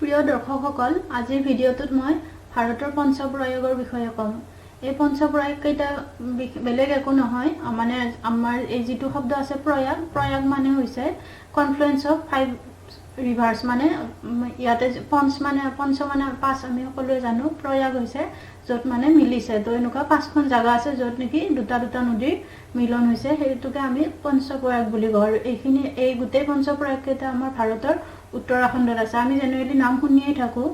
প্ৰিয় দৰ্শকসকল, আজিৰ ভিডিঅ'টোত মই ভাৰতৰ পঞ্চপ্ৰয়াগৰ বিষয়ে ক'ম। এই পঞ্চপ্ৰয়াগকেইটা বেলেগ একো নহয়, মানে আমাৰ এই যিটো শব্দ আছে প্ৰয়াগ, প্ৰয়াগ মানে হৈছে কনফ্লুৱেঞ্চ অফ ফাইভ ৰিভাৰ্ছ। মানে ইয়াতে পঞ্চ মানে, পঞ্চ মানে পাঁচ, আমি সকলোৱে জানো। প্ৰয়াগ হৈছে য'ত মানে মিলিছে। তো এনেকুৱা পাঁচখন জাগা আছে য'ত নেকি দুটা দুটা নদীৰ মিলন হৈছে, সেইটোকে আমি পঞ্চপ্ৰয়াগ বুলি কওঁ। আৰু এইখিনি, এই গোটেই পঞ্চপ্ৰয়াগকেইটা আমাৰ ভাৰতৰ উত্তৰাখণ্ডত আছে। আমি জেনেৰেলি নাম শুনিয়েই থাকোঁ,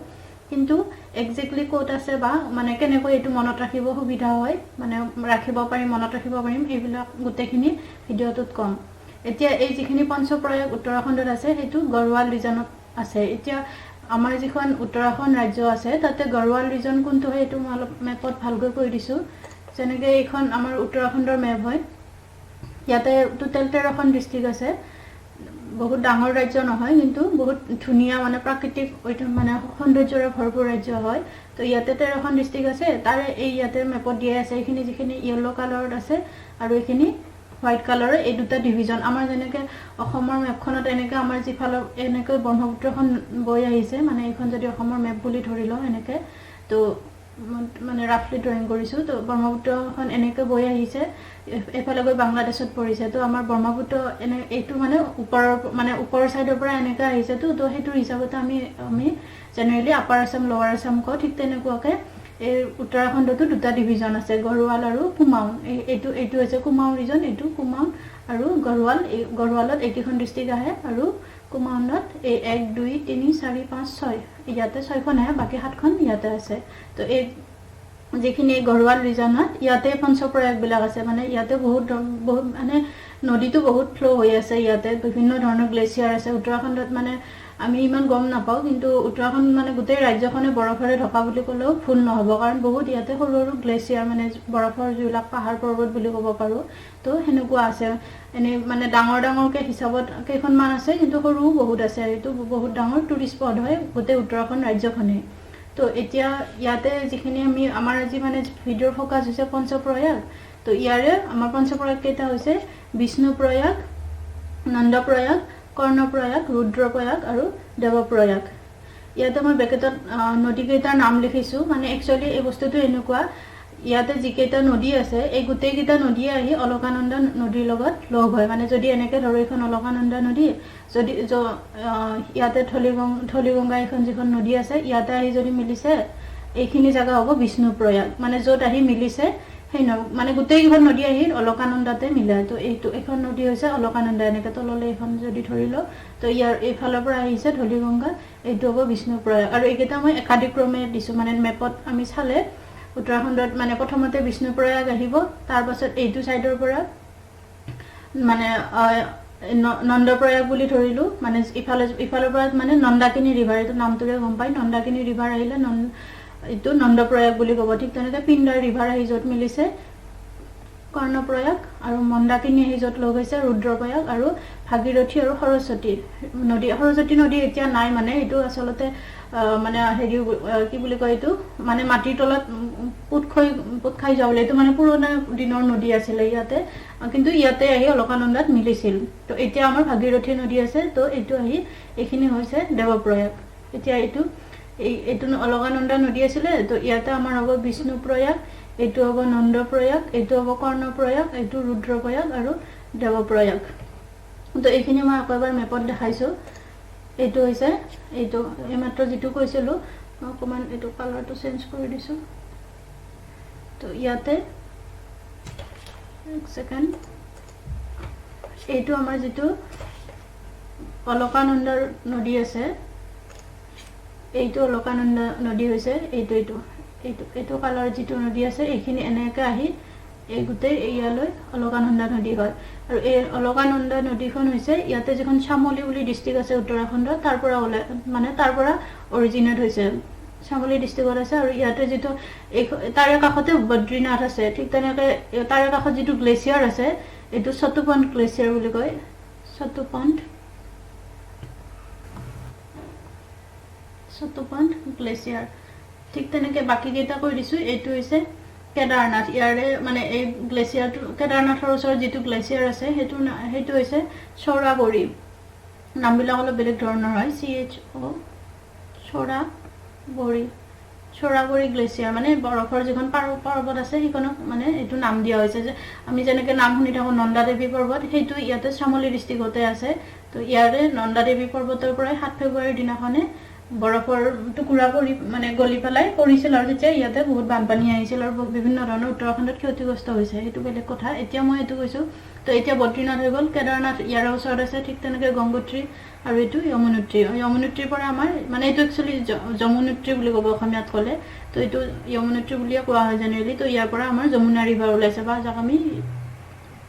কিন্তু একজেক্টলি ক'ত আছে বা মানে কেনেকৈ এইটো মনত ৰাখিব সুবিধা হয়, মানে ৰাখিব পাৰিম, মনত ৰাখিব পাৰিম, এইবিলাক গোটেইখিনি ভিডিঅ'টোত ক'ম। এতিয়া এই যিখিনি পঞ্চপ্ৰয়াগ উত্তৰাখণ্ডত আছে, সেইটো গড়ৱাল ৰিজনত আছে। এতিয়া আমাৰ যিখন উত্তৰাখণ্ড ৰাজ্য আছে, তাতে গড়ৱাল ৰিজন কোনটো হয়, এইটো মই অলপ মেপত ভালকৈ কৈ দিছোঁ। যেনেকৈ এইখন আমাৰ উত্তৰাখণ্ডৰ মেপ হয়। ইয়াতে টোটেল 13খন ডিষ্ট্ৰিক্ট আছে। বহুত ডাঙৰ ৰাজ্য নহয়, কিন্তু বহুত ধুনীয়া, মানে প্ৰাকৃতিক মানে সৌন্দৰ্যৰে ভৰপূৰ ৰাজ্য হয়। তো ইয়াতে 13খন ডিষ্ট্ৰিক্ট আছে। তাৰে এই ইয়াতে মেপত দিয়াই আছে, এইখিনি যিখিনি য়েল্ল' কালাৰত আছে আৰু এইখিনি হোৱাইট কালাৰৰ, এই দুটা ডিভিজন। আমাৰ যেনেকৈ অসমৰ মেপখনত এনেকৈ আমাৰ যিফালৰ এনেকৈ ব্ৰহ্মপুত্ৰখন বৈ আহিছে, মানে এইখন যদি অসমৰ মেপ বুলি ধৰি লওঁ এনেকৈ, তো মানে ৰাফলি ড্ৰয়িং কৰিছোঁ, তো ব্ৰহ্মপুত্ৰখন এনেকৈ বৈ আহিছে, এইফালে গৈ বাংলাদেশত পৰিছে। তো আমাৰ ব্ৰহ্মপুত্ৰ এনে এইটো মানে ওপৰৰ, মানে ওপৰৰ ছাইডৰ পৰা এনেকৈ আহিছেতো, তো সেইটোৰ হিচাপতে আমি generally upper Assam, lower Assam কওঁ। ঠিক তেনেকুৱাকৈ এই উত্তৰাখণ্ডতো দুটা ডিভিজন আছে, গড়ৱাল আৰু কুমাউন। এই এইটো হৈছে কুমাউন ৰিজন। এইটো কুমাউন আৰু গড়ৱাল। এই গড়ৱালত এইকেইখন ডিষ্ট্ৰিক্ট আহে আৰু কুমাউনত এই এক, দুই, তিনি, চাৰি, পাঁচ, ছয়, ইয়াতে ছয়খন আহে, বাকী সাতখন ইয়াতে আছে। তো এই যিখিনি গড়ৱাল ৰিজনত, ইয়াতে পঞ্চপ্ৰয়াগবিলাক আছে। মানে ইয়াতে বহুত বহুত মানে নদীটো বহুত ফ্ল' হৈ আছে। ইয়াতে বিভিন্ন ধৰণৰ গ্লেছিয়াৰ আছে। উত্তৰাখণ্ডত মানে আমি ইমান গম নাপাওঁ, কিন্তু উত্তৰাখণ্ড মানে গোটেই ৰাজ্যখনে বৰফেৰে ঢকা বুলি ক'লেও ভুল নহ'ব, কাৰণ বহুত ইয়াতে সৰু সৰু গ্লেছিয়াৰ, মানে বৰফৰ যিবিলাক পাহাৰ পৰ্বত বুলি ক'ব পাৰোঁ, তো সেনেকুৱা আছে। এনেই মানে ডাঙৰ ডাঙৰকৈ হিচাপত কেইখনমান আছে, কিন্তু সৰুও বহুত আছে। এইটো বহুত ডাঙৰ টুৰিষ্ট স্পট হয় গোটেই উত্তৰাখণ্ড ৰাজ্যখনেই। তো এতিয়া ইয়াতে যিখিনি আমি আমাৰ আজি মানে ভিডিঅ'ৰ ফ'কাছ হৈছে পঞ্চপ্ৰয়াগ। তো ইয়াৰে আমাৰ পঞ্চপ্ৰয়াগ কেইটা হৈছে বিষ্ণুপ্ৰয়াগ, নন্দপ্ৰয়াগ, কৰ্ণপ্ৰয়াগ, ৰুদ্ৰপ্ৰয়াগ আৰু দেৱপ্ৰয়াগ। ইয়াতে মই ব্ৰেকেটত নদীকেইটাৰ নাম লিখিছোঁ। মানে একচুৱেলি এই বস্তুটো এনেকুৱা, ইয়াতে যিকেইটা নদী আছে, এই গোটেইকেইটা নদীয়ে আহি অলকানন্দা নদীৰ লগত লগ হয়। মানে যদি এনেকৈ ধৰোঁ, এইখন অলকানন্দা নদী, যদি ইয়াতে ধলিগংগা এইখন যিখন নদী আছে, ইয়াতে আহি যদি মিলিছে, এইখিনি জেগা হ'ব বিষ্ণুপ্ৰয়াগ। মানে য'ত আহি মিলিছে সেই মানে গোটেইকেইখন নদী আহি অলকানন্দাতে মিলে। তো এইটো এইখন নদী হৈছে অলকানন্দা। এনেকৈ তললৈ এইখন যদি ধৰি লওঁ, তো ইয়াৰ এইফালৰ পৰা আহিছে ধলিগংগা, এইটো হ'ব বিষ্ণুপ্ৰয়াগ। আৰু এইকেইটা মই একাদিক্ৰমে দিছোঁ। মানে মেপত আমি চালে উত্তৰাখণ্ডত মানে প্ৰথমতে বিষ্ণুপ্ৰয়াগ আহিব, তাৰপাছত এইটো ছাইডৰ পৰা মানে নন্দপ্ৰয়াগ বুলি ধৰিলোঁ, মানে ইফালৰ পৰা মানে নন্দাকিনী ৰিভাৰ, এইটো নামটোৰে গম পায়, নন্দাকিনী ৰিভাৰ আহিলে এইটো নন্দপ্ৰয়াগ বুলি ক'ব। ঠিক তেনেকৈ পিণ্ডাৰ ৰিভাৰ আহি য'ত মিলিছে কৰ্ণপ্ৰয়াগ, আৰু মন্দাকিনী আহি য'ত লগ হৈছে ৰুদ্ৰপ্ৰয়াগ, আৰু ভাগীৰথী আৰু সৰস্বতী নদী, সৰস্বতী নদী এতিয়া নাই, মানে এইটো আচলতে মানে হেৰি, কি বুলি কয় এইটো, মানে মাটিৰ তলত পোত খাই যোৱা, এইটো মানে পুৰণা দিনৰ নদী আছিলে ইয়াতে, কিন্তু ইয়াতে আহি অলকানন্দাত মিলিছিল। তো এতিয়া আমাৰ ভাগীৰথী নদী আছে। তো এইটো আহি এইখিনি হৈছে দেৱপ্ৰয়াগ। এতিয়া এইটো অলকানন্দা নদী আছিলে, তো ইয়াতে আমাৰ হ'ব বিষ্ণুপ্ৰয়াগ, এইটো হ'ব নন্দপ্ৰয়াগ, এইটো হ'ব কৰ্ণপ্ৰয়াগ, এইটো ৰুদ্ৰপ্ৰয়াগ আৰু দেৱপ্ৰয়াগ। তো এইখিনি মই আকৌ এবাৰ মেপত দেখাইছোঁ। এইটো হৈছে এইটো এইমাত্ৰ যিটো কৈছিলোঁ, অকণমান এইটো কালাৰটো চেঞ্জ কৰি দিছোঁ। তো ইয়াতে এক ছেকেণ্ড, এইটো আমাৰ যিটো অলকানন্দাৰ নদী আছে, এইটো অলকানন্দা নদী হৈছে এইটো এইটো এইটো এইটো কালাৰ যিটো নদী আছে, এইখিনি এনেকৈ আহি এই গোটেই ইয়ালৈ অলকানন্দা নদী হয়। আৰু এই অলকানন্দা নদীখন হৈছে ইয়াতে যিখন চামলি বুলি ডিষ্ট্ৰিক্ট আছে উত্তৰাখণ্ডত, তাৰ পৰা ওলাই, মানে তাৰ পৰা অৰিজিনেট হৈছে, চামলি ডিষ্ট্ৰিক্টত আছে। আৰু ইয়াতে যিটো এই তাৰে কাষতে বদ্ৰীনাথ আছে। ঠিক তেনেকৈ তাৰে কাষত যিটো গ্লেছিয়াৰ আছে, এইটো চতুপন্থ গ্লেছিয়াৰ বুলি কয়, চতুপন্থ চতুপন্থ গ্লেছিয়াৰ। ঠিক তেনেকৈ বাকীকেইটা কৈ দিছোঁ। এইটো হৈছে কেদাৰনাথ। ইয়াৰে মানে এই গ্লেছিয়াৰটো, কেদাৰনাথৰ ওচৰত যিটো গ্লেছিয়াৰ আছে, সেইটো হৈছে চৌৰাগৰি। নামবিলাক অলপ বেলেগ ধৰণৰ হয়, চি এইচ অ' চোৰাবৰী, চোৰাবৰী গ্লেচিয়াৰ মানে বৰফৰ যিখন পৰ্বত আছে, সেইখনক মানে এইটো নাম দিয়া হৈছে। যে আমি যেনেকৈ নাম শুনি থাকোঁ নন্দা দেৱী পৰ্বত, সেইটো ইয়াতে চামলি ডিষ্ট্ৰিক্টতে আছে। তো ইয়াৰে নন্দা দেৱী পৰ্বতৰ পৰাই 7 ফেব্ৰুৱাৰীৰ দিনাখনে বৰফৰ টুকুৰা পৰি মানে গলি পেলাই পৰিছিল আৰু তেতিয়া ইয়াতে বহুত বানপানী আহিছিল আৰু বিভিন্ন ধৰণৰ উত্তৰাখণ্ডত ক্ষতিগ্ৰস্ত হৈছে, সেইটো বেলেগ কথা। এতিয়া মই এইটো কৈছোঁ। তো এতিয়া বদ্ৰীনাথ হৈ গ'ল, কেদাৰনাথ ইয়াৰ ওচৰত আছে, ঠিক তেনেকৈ গংগোত্ৰী আৰু এইটো যমুনোত্ৰী। যমুনোত্ৰীৰ পৰা আমাৰ মানে এইটো একচুৱেলি যমুনোত্ৰী বুলি ক'ব অসমীয়াত ক'লে, তো এইটো যমুনোত্ৰী বুলিয়ে কোৱা হয় জেনেৰেলি। তো ইয়াৰ পৰা আমাৰ যমুনা ৰিভাৰ ওলাইছে বা যাক আমি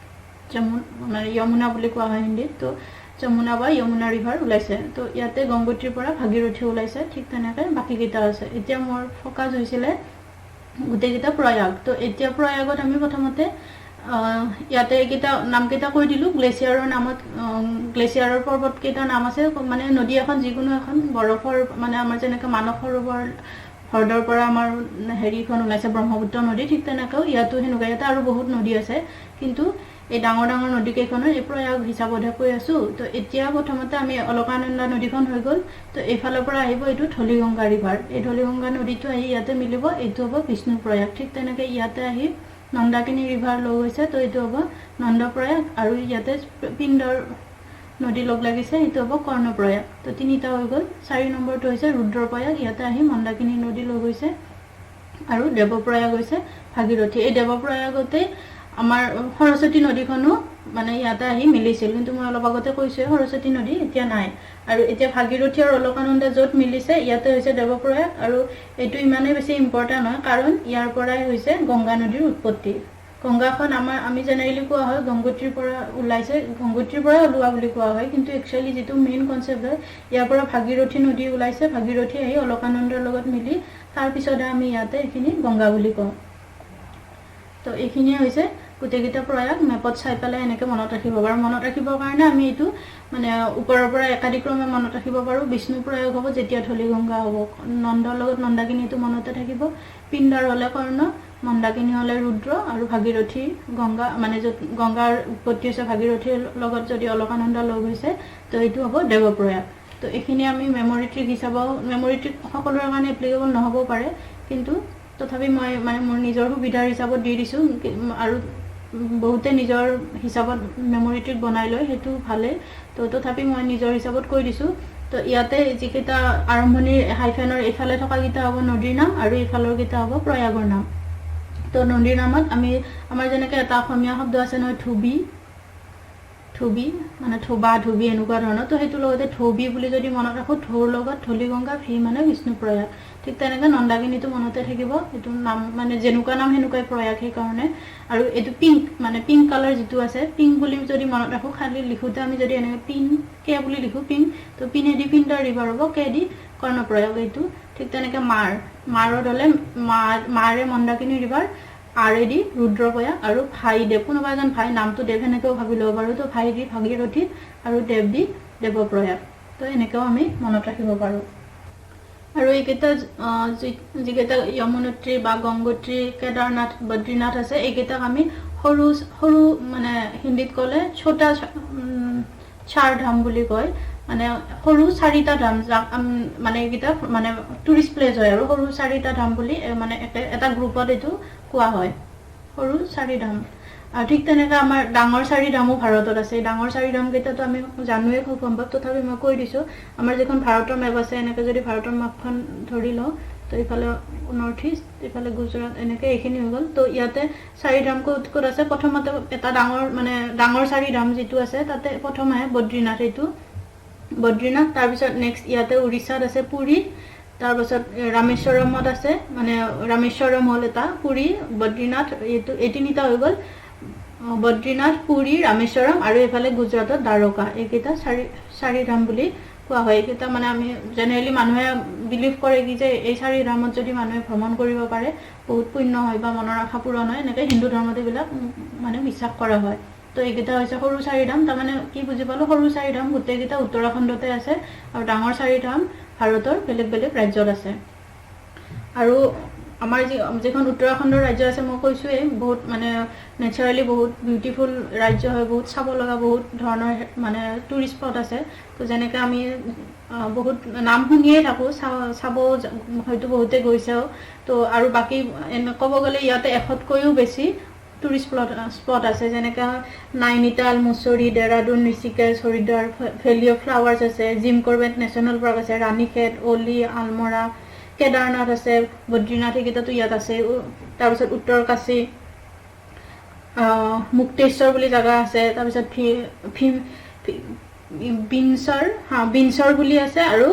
মানে যমুনা বুলি কোৱা হয় হিন্দীত। তো যমুনা বা যমুনা ৰিভাৰ ওলাইছে। তো ইয়াতে গংগোত্ৰীৰ পৰা ভাগীৰথী ওলাইছে, ঠিক তেনেকৈ বাকীকেইটা আছে। এতিয়া মোৰ ফ'কাছ হৈছিলে গোটেইকেইটা প্ৰয়াগ। তো এতিয়া প্ৰয়াগত আমি প্ৰথমতে ইয়াতে এইকেইটা নামকেইটা কৈ দিলোঁ। গ্লেচিয়াৰৰ নামত গ্লেচিয়াৰৰ পৰ্বতকেইটাৰ নাম আছে, মানে নদী এখন যিকোনো এখন বৰফৰ, মানে আমাৰ যেনেকৈ মানস সৰোবৰ হ্ৰদৰ পৰা আমাৰ হেৰিখন ওলাইছে ব্ৰহ্মপুত্ৰ নদী, ঠিক তেনেকৈও ইয়াতো সেনেকুৱা। ইয়াতে আৰু বহুত নদী আছে, কিন্তু এই ডাঙৰ ডাঙৰ নদীকেইখনৰ এই প্ৰয়াগ হিচাপতহে কৈ আছোঁ। তো এতিয়া প্ৰথমতে আমি অলকানন্দা নদীখন হৈ গ'ল। তো এইফালৰ পৰা আহিব এইটো ধলিগংগা ৰিভাৰ। এই ধলিগংগা নদীটো আহি ইয়াতে মিলিব, এইটো হ'ব বিষ্ণু প্ৰয়াগ। ঠিক তেনেকৈ ইয়াতে আহি নন্দাকিনী ৰিভাৰ লগ হৈছে, তো এইটো হ'ব নন্দপ্ৰয়াগ। আৰু ইয়াতে পিণ্ডৰ নদী লগ লাগিছে, সেইটো হ'ব কৰ্ণপ্ৰয়াগ। তো তিনিটা হৈ গ'ল। 4 নম্বৰটো হৈছে ৰুদ্ৰপ্ৰয়াগ, ইয়াতে আহি মন্দাকিনী নদী লগ হৈছে। আৰু দেৱপ্ৰয়াগ হৈছে ভাগীৰথী। এই দেৱপ্ৰয়াগতে আমাৰ সৰস্বতী নদীখনো মানে ইয়াতে আহি মিলিছিল, কিন্তু মই অলপ আগতে কৈছোঁৱে সৰস্বতী নদী এতিয়া নাই। আৰু এতিয়া ভাগীৰথী আৰু অলকানন্দা য'ত মিলিছে, ইয়াতে হৈছে দেৱপ্ৰয়াগ। আৰু এইটো ইমানেই বেছি ইম্পৰ্টেণ্ট হয়, কাৰণ ইয়াৰ পৰাই হৈছে গংগা নদীৰ উৎপত্তি। গংগাখন আমাৰ আমি জেনেৰেলি কোৱা হয় গংগোত্ৰীৰ পৰা ওলাইছে, গংগোত্ৰীৰ পৰাই ওলোৱা বুলি কোৱা হয়, কিন্তু একচুৱেলি যিটো মেইন কনচেপ্ট হয়, ইয়াৰ পৰা ভাগীৰথী নদী ওলাইছে। ভাগীৰথী আহি অলকানন্দৰ লগত মিলি তাৰপিছতহে আমি ইয়াতে এইখিনি গংগা বুলি কওঁ। তো এইখিনিয়ে হৈছে গোটেইকেইটা প্ৰয়াগ। মেপত চাই পেলাই এনেকৈ মনত ৰাখিব পাৰোঁ। মনত ৰাখিবৰ কাৰণে আমি এইটো মানে ওপৰৰ পৰা একাদিক্ৰমে মনত ৰাখিব পাৰোঁ। বিষ্ণু প্ৰয়াগ হ'ব যেতিয়া ধলিগংগা হ'ব, নন্দৰ লগত নন্দাকিনী, এইটো মনতে থাকিব। পিণ্ডাৰ হ'লে কৰ্ণ, মন্দাকিনী হ'লে ৰুদ্ৰ আৰু ভাগীৰথী গংগা, মানে য'ত গংগাৰ উৎপত্তি হৈছে ভাগীৰথীৰ লগত যদি অলকানন্দা লগ হৈছে, তো এইটো হ'ব দেৱপ্ৰয়াগ। তো এইখিনি আমি মেমৰি ট্ৰিক হিচাপেও, মেমৰি ট্ৰিক সকলোৰে কাৰণে এপ্লিকেবল নহ'বও পাৰে, কিন্তু তথাপি মই মানে মোৰ নিজৰ সুবিধাৰ হিচাপত দি দিছোঁ। আৰু বহুতে নিজৰ হিচাপত মেমৰি ট্ৰিক বনাই লয়, সেইটো ভালেই। তো তথাপি মই নিজৰ হিচাপত কৈ দিছোঁ। তো ইয়াতে যিকেইটা আৰম্ভণিৰ হাইফেনৰ এইফালে থকাকেইটা হ'ব নদীৰ নাম আৰু এইফালৰকেইটা হ'ব প্ৰয়াগৰ নাম। তো নদীৰ নামত আমি আমাৰ যেনেকৈ এটা অসমীয়া শব্দ আছে নহয়, ধুবি, ধুবি মানে ধোবা ধুবি এনেকুৱা ধৰণৰ। তো সেইটোৰ লগতে ধৌবি বুলি যদি মনত ৰাখোঁ, ঢৌৰ লগত ধলিগংগা, ভি মানে বিষ্ণু প্ৰয়াগ। ঠিক তেনেকৈ নন্দাকিনীটো মনতে থাকিব, এইটো নাম মানে যেনেকুৱা নাম সেনেকুৱাই প্ৰয়াগ, সেইকাৰণে। আৰু এইটো পিংক, মানে পিংক কালাৰ যিটো আছে, পিংক বুলি যদি মনত ৰাখোঁ, খালি লিখোঁতে আমি যদি এনেকৈ পিন কে বুলি লিখোঁ পিংক, তো পিনেদি পিণ্ডাৰ ৰিভাৰ হ'ব, কে দি কৰ্ণপ্ৰয়াগ এইটো। ঠিক তেনেকৈ মাৰ, মাৰত হ'লে মাৰে মন্দাকিনী ৰিভাৰ, আৰেদি ৰুদ্ৰপ্ৰয়াগ আৰু ভাই দেৱ, কোনোবা এজন ভাই নামটো দেৱ সেনেকৈও ভাবি ল'ব পাৰোঁ। তো ভাই দি ভাগীৰথী আৰু দেৱ দি দেৱপ্ৰয়াগ। তো এনেকৈও আমি মনত ৰাখিব পাৰোঁ। আৰু এইকেইটা যিকেইটা যমুনোত্ৰী বা গংগোত্ৰী, কেদাৰনাথ, বদ্ৰীনাথ আছে, এইকেইটাক আমি সৰু সৰু মানে হিন্দীত ক'লে ছোটা চাৰ ধাম বুলি কয়, মানে সৰু চাৰিটা ধাম, যাক মানে এইকেইটা মানে টুৰিষ্ট প্লেচ হয় আৰু সৰু চাৰিটা ধাম বুলি মানে একে এটা গ্ৰুপত এইটো কোৱা হয়, সৰু চাৰি ধাম। আৰু ঠিক তেনেকৈ আমাৰ ডাঙৰ চাৰি ধামো ভাৰতত আছে। এই ডাঙৰ চাৰি ধামকেইটাতো আমি জানোৱেই খুব সম্ভৱ, তথাপি মই কৈ দিছোঁ। আমাৰ যিখন ভাৰতৰ মেপ আছে, এনেকৈ যদি ভাৰতৰ মেপখন ধৰি লওঁ, তো এইফালে নৰ্থ ইষ্ট, এইফালে গুজৰাট, এনেকৈ এইখিনি হৈ গ'ল। তো ইয়াতে চাৰি ধাম ক'ত ক'ত আছে? প্ৰথমতে এটা ডাঙৰ মানে ডাঙৰ চাৰি ধাম যিটো আছে, তাতে প্ৰথম আহে বদ্ৰীনাথ, এইটো বদ্ৰীনাথ। তাৰপিছত নেক্সট ইয়াতে উৰিষ্যাত আছে পুৰী, তাৰপাছত ৰামেশ্বৰমত আছে, মানে ৰামেশ্বৰম হ'ল এটা, পুৰী, বদ্ৰীনাথ, এইটো এই তিনিটা হৈ গ'ল, বদ্ৰীনাথ, পুৰী, ৰামেশ্বৰম আৰু এইফালে গুজৰাটত দ্বাৰকা। এইকেইটা চাৰি চাৰি ধাম বুলি কোৱা হয়। এইকেইটা মানে আমি জেনেৰেলি মানুহে বিলিভ কৰে কি যে এই চাৰি ধামত যদি মানুহে ভ্ৰমণ কৰিব পাৰে, বহুত পুণ্য হয় বা মনৰ আশা পূৰণ হয়, এনেকৈ হিন্দু ধৰ্মত এইবিলাক মানে বিশ্বাস কৰা হয়। তো এইকেইটা হৈছে সৰু চাৰি ধাম। তাৰমানে কি বুজি পালোঁ? সৰু চাৰি ধাম গোটেইকেইটা উত্তৰাখণ্ডতে আছে আৰু ডাঙৰ চাৰি ধাম ভাৰতৰ বেলেগ বেলেগ ৰাজ্যত আছে। আৰু আমাৰ যিখন উত্তৰাখণ্ডৰ ৰাজ্য আছে, মই কৈছোঁৱেই, বহুত মানে নেচাৰেলি বহুত বিউটিফুল ৰাজ্য হয়, বহুত চাব লগা বহুত ধৰণৰ মানে টুৰিষ্ট স্পট আছে। তো যেনেকৈ আমি বহুত নাম শুনিয়ে থাকোঁ, চাব হয়তো বহুতে গৈছেও। তো আৰু বাকী এনে ক'ব গ'লে ইয়াতে 100তকৈও বেছি টুৰিষ্ট স্পট আছে, যেনেকৈ Nainital, Mussoorie, Dehradun, Rishikesh, Haridwar, valley of flowers আছে, জিম কৰবেট নেশ্যনেল পাৰ্ক আছে, ৰাণীখেত, অলি, আলমৰা, কেদাৰনাথ আছে, বদ্ৰীনাথ, এইকেইটাতো ইয়াত আছে। তাৰপিছত উত্তৰ কাশী, মুক্তেশ্বৰ বুলি জেগা আছে, তাৰপিছত ভীম বিনচৰ, হা, বিনচৰ বুলি আছে আৰু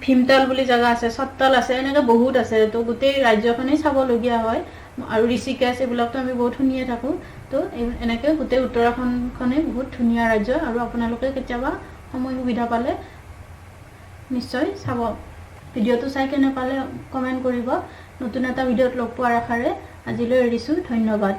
ভীমতাল বুলি জেগা আছে, চত্তাল আছে, এনেকৈ বহুত আছে। তো গোটেই ৰাজ্যখনেই চাবলগীয়া হয়। আৰু ঋষিকেশ, এইবিলাকতো আমি বহুত শুনিয়ে থাকোঁ। তো এনেকৈ গোটেই উত্তৰাখণ্ডখনেই বহুত ধুনীয়া ৰাজ্য আৰু আপোনালোকে কেতিয়াবা সময় সুবিধা পালে নিশ্চয় চাব। ভিডিঅ'টো চাই কেনে পালে কমেণ্ট কৰিব। নতুন এটা ভিডিঅ'ত লগ পোৱাৰ আশাৰে আজিলৈ এৰিছোঁ। ধন্যবাদ।